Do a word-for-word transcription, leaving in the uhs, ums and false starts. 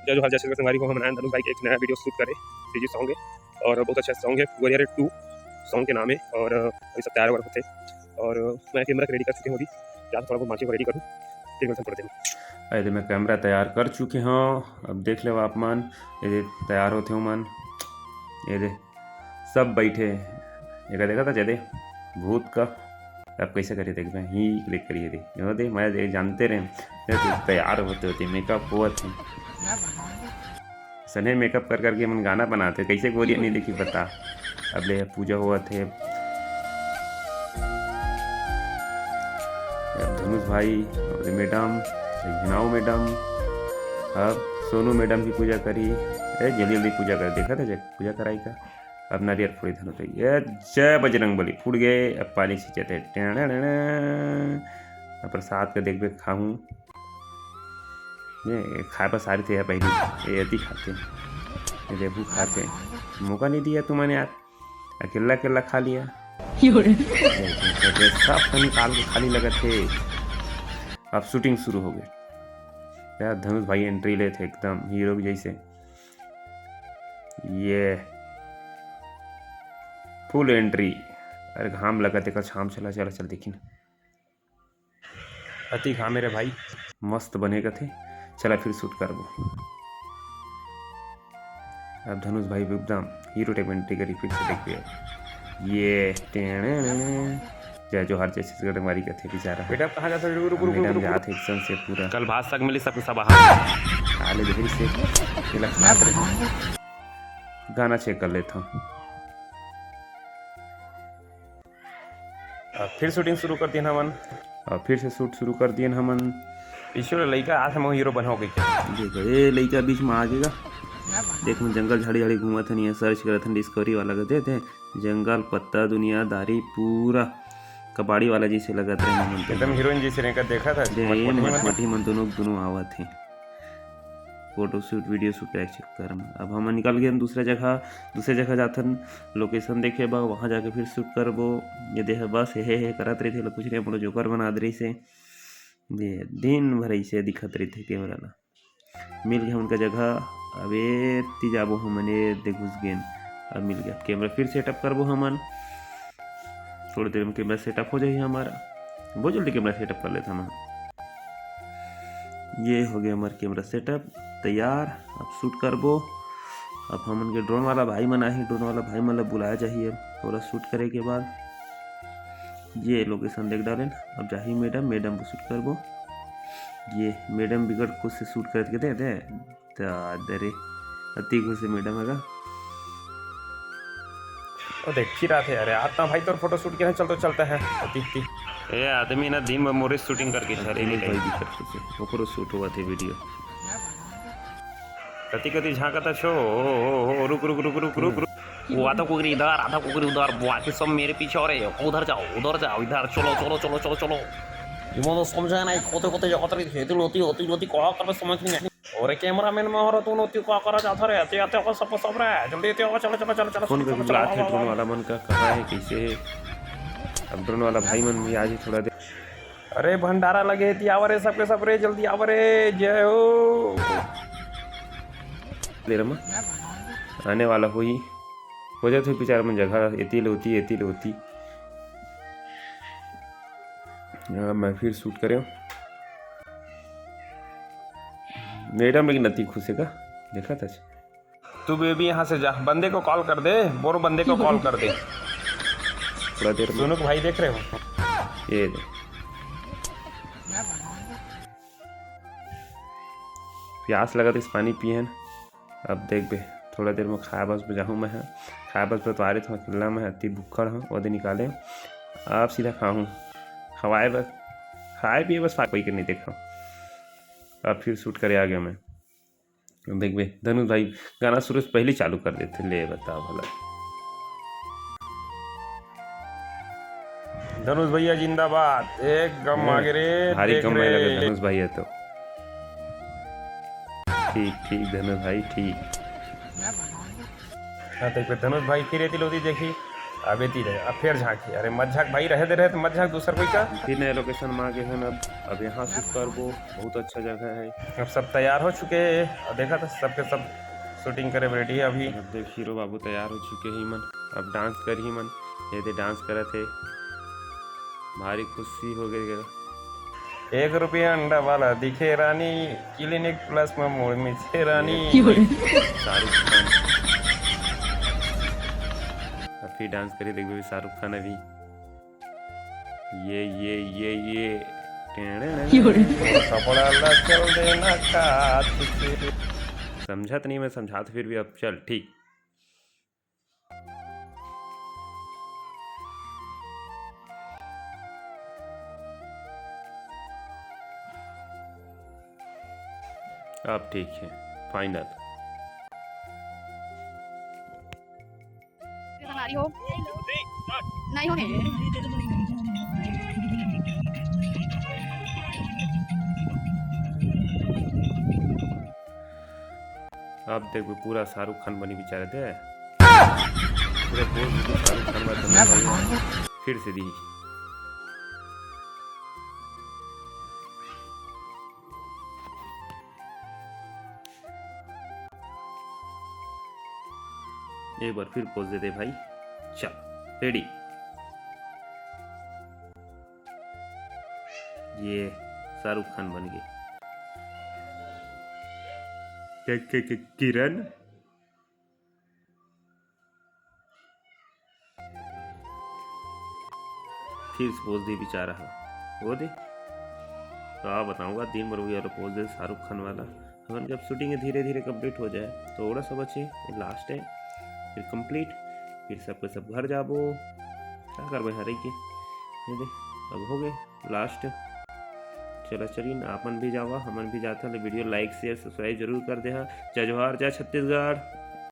जय जोहार, जय छत्तीसगढ़ संगवारी हो। हमन आए धनुष भाई के एक नया वीडियो शूट करे, सीजी सॉन्ग है और बहुत अच्छा सॉन्ग है, वॉरियर टू सॉन्ग के नाम है। और अभी सब तैयार वैयार होते और मैं कैमरा के रेडी कर चुके हूँ अभी, जाके थोड़ा बहुत माचिस को रेडी करूँ, फिर मिलते हैं थोड़ी देर में। अरे, मैं कैमरा तैयार कर चुके हूँ, अब देख लो आप मन, ये दे तैयार होते हो मन, ये दे सब बैठे, ये का देखा था जदे भूत का, अब कैसे करिए देखबे, ही क्लिक करिए दे, यो दे, मैं दे जानते रहे, ये तो तैयार होते होते मेकअप हुआ थे। सने मेकअप कर करके मन गाना बनाते, कैसे गोरिया नहीं देखी बता। अब ले पूजा हुआ थे, अब धनुष भाई, अब मैडम, हिनाओ मैडम, अब सोनू मैडम भी पूजा करी। ए, जल्दी जल्दी पूजा कर, देखा था जब पूजा कराई का। अब नारियल फोड़ी धनुष भाई, ए, जय बजरंग बली, फूट गए। अब पानी छींचे थे, टेणे, अब प्रसाद का देखबे खाहूँ। ये खाए बर सारी थे यार पहली, ये अति खाते, ये देखू खाते, मौका नहीं दिया तुमने यार, अकेला अकेला खा लिया। ये सब तो निकाल के खाली लगत थे। अब शूटिंग शुरू हो गई यार, धनुष भाई एंट्री लेते एकदम हीरो जैसे। ये फुल एंट्री। अरे घाम लगत, एकर छाम चला, चला, चल देखी ना। अति घाम हे रे भाई। मस्त बने कथे, चला फिर शूट करबो। अब धनुष भाई एकदम हीरो टाइप एंट्री करी, फिर से देखबे। ये टेणे, जय जोहार, जय छत्तीसगढ़ मारी कथे बेचारा। बेटा, कहाँ जात हस? रुक, रुक, रुक, रुक, मैडम रुक, रुक। जात हे एकदम से पूरा। कल भात साग मिली सबके सब आहा। आले देरी से, तेला खात रहे। गाना चेक कर लेता हूँ। अब फिर शूटिंग शुरू कर दिए हमन। अब फिर से शूट शुरू कर दिए हमन। ईश्वर लइका आज हम हीरो बनाओ के क्या? देखो, ये लइका बीच में आ गएगा। देख, हम जंगल झाड़ी झाड़ी घूमत हन, ये सर्च करत हन डिस्कवरी वाला के, दे दे जंगल, पत्ता, दुनियादारी, पूरा कबाड़ी वाला जैसे लगत रहे हमन तो। एकदम हीरोइन जैसे रहे का देखा था, दे, ये मटमटी मन। मटमटी मन दोनों, दोनों आवत हे। फोटो शूट, वीडियो शूट के चक्कर में अब हम निकल गए दूसरा जगह, दूसरे जगह जाथन लोकेशन देखे बा, वहाँ जाके फिर शूट करबो। ये देख बस हे हे करत रहिथे, ला कुछ नहीं, मोला जोकर बना दे रहिसे। ये दिन भर ऐसे दिखत रहिथे कैमरा ला। मिल गए हमन का जगह, अब एती जाबो हमन, ये दे घुस गेन। अब मिल गया कैमरा, फिर सेटअप करबो हमन। थोड़ी देर में कैमरा सेटअप हो जाही हमारा, बहुत जल्दी कैमरा सेटअप कर लेता मैं। ये हो गया हमारा कैमरा सेटअप तैयार, अब शूट करबो। अब हमन के ड्रोन वाला भाई मन आही, ड्रोन वाला भाई मन ला बुलाया जाही अब थोड़ा शूट करे के बाद। ये लोकेशन देख डालेन, अब जाही मैडम, मैडम को शूट करबो। ये मैडम बिकट खुश से शूट करत के दे दे। दादा रे, अति खुश हे मैडम हे का। ओ देख, फिर आथे। अरे, आता भाई, तोर फोटो शूट के ना, चल तो चलता है। अति, अति। ए आदमी ना दिन भर मोरे शूटिंग करके अरे, ठहरे नहीं भाई, रही। दिक्कत कुछ है। ओकरो शूट हुआ थे वीडियो। कति कति झांकत छो, ओ, ओ, ओ, रुक, रुक, रुक। वो आधा कुकरी इधर, आधा कुकरी उधर, बाकी सब मेरे पीछे हो रहे हो। उधर जाओ, उधर जाओ, इधर चलो, चलो, चलो, चलो, चलो। ये मतलब समझा नहीं, खोते खोते जाओ, तेरी खेती लोती, होती लोती, कहा कर समझ नहीं आई। अरे कैमरामैन में हो रहा, तू नोती का करा जाता रे, आते, आते, आते, सब, सब रे, जल्दी आते, आते, चलो, चलो, चलो, चलो, फोन चलो, करके चलो, बुलात चलो, हे चलो, ड्रोन चलो। वाला मन का, कहाँ है, कैसे है। अब ड्रोन वाला भाई मन भी आज ही थोड़ा देर। अरे भंडारा लगे हे, ती आवा रे, सबके सब रे, जल्दी आवा रे, जय हो। देर में आने वाला होही, हो जात हे विचार मन जगह, एती ले होती, एती ले होती। हाँ, मैं फिर शूट करे। मैडम लेकिन अति खुश है का? देखा था। तू बेबी यहाँ से जा, बंदे को कॉल कर दे, बोरो बंदे को कॉल कर दे। थोड़ा देर में। सोनू को भाई देख रहे हो? ये दे। प्यास लगत हे, पानी पिए हन। अब देखबे, थोड़ा देर में खाए बस जाहूँ मैं ह। खाए बस बतवारे तो अकेला मैं ह, अति भुक्खड़ हूँ, वो दे निकाले। अब सीधा खाहूँ। खवाए बस, खाए पिए बस, फाक कोई के नहीं देखा। अब फिर शूट करे आ गया मैं। देखबे, धनुष भाई गाना शुरू से पहले चालू कर देते। ले बताओ भला। धनुष भैया जिंदाबाद, एकदम हाँ, आगे रे, भारी देख कम रे। लगे धनुष भाई है तो। ठीक, ठीक, धनुष भाई, ठीक। हाँ, देख बे, धनुष भाई फिर एती लोती देखी। अबे ती रे, अब फेर झांकी। अरे मत झांक भाई, रहे दे रहे तो मत झांक दूसर कोई का। फिर नए लोकेशन में आ गए हैं अब। अब यहाँ शूट करबो, बहुत अच्छा जगह है। अब सब तैयार हो चुके हैं। अब देखा था सबके सब शूटिंग करे रेडी है अभी। अब देख हीरो बाबू तैयार हो चुके हैं मन। अब डांस कर ही मन। ये दे डांस करत है। भारी खुशी हो गई। एक रुपया अंडा वाला दिखे रानी, क्लिनिक प्लस में मोड़ मिछे रानी। ये भाई, शाहरुख खान। अब फिर डांस करी देखबे शाहरुख खान अभी। ये ये ये ये टेढ़े रे। कपड़ा ला चल देना का। समझत नहीं मैं, समझात फिर भी। अब चल ठीक। अब ठीक है, फाइनल। नहीं होने। अब देख, पूरा शाहरुख खान बनी बेचारे दे। पूरा पोज भी शाहरुख खान बनी। फिर से दी। एक बार फिर पोज दे दे भाई। चल, रेडी। ये शाहरुख खान बन गए। के, के, के, किरण। फिर से पोज दे बेचारा है, वो दे। का बताऊंगा, दिन भर वही वाला पोज दे शाहरुख खान वाला। हमन के अब शूटिंग धीरे धीरे कंप्लीट हो जाए, थोड़ा सा बचे, लास्ट है, फिर कंप्लीट। फिर सबके सब घर जाबो। का करबे हरे के, ये दे, अब हो गए लास्ट। चला चलिन, आपन भी जावा, हमन भी जाथन। ले वीडियो लाइक, शेयर, सब्सक्राइब जरूर कर देहा। जय जोहार, जय छत्तीसगढ़।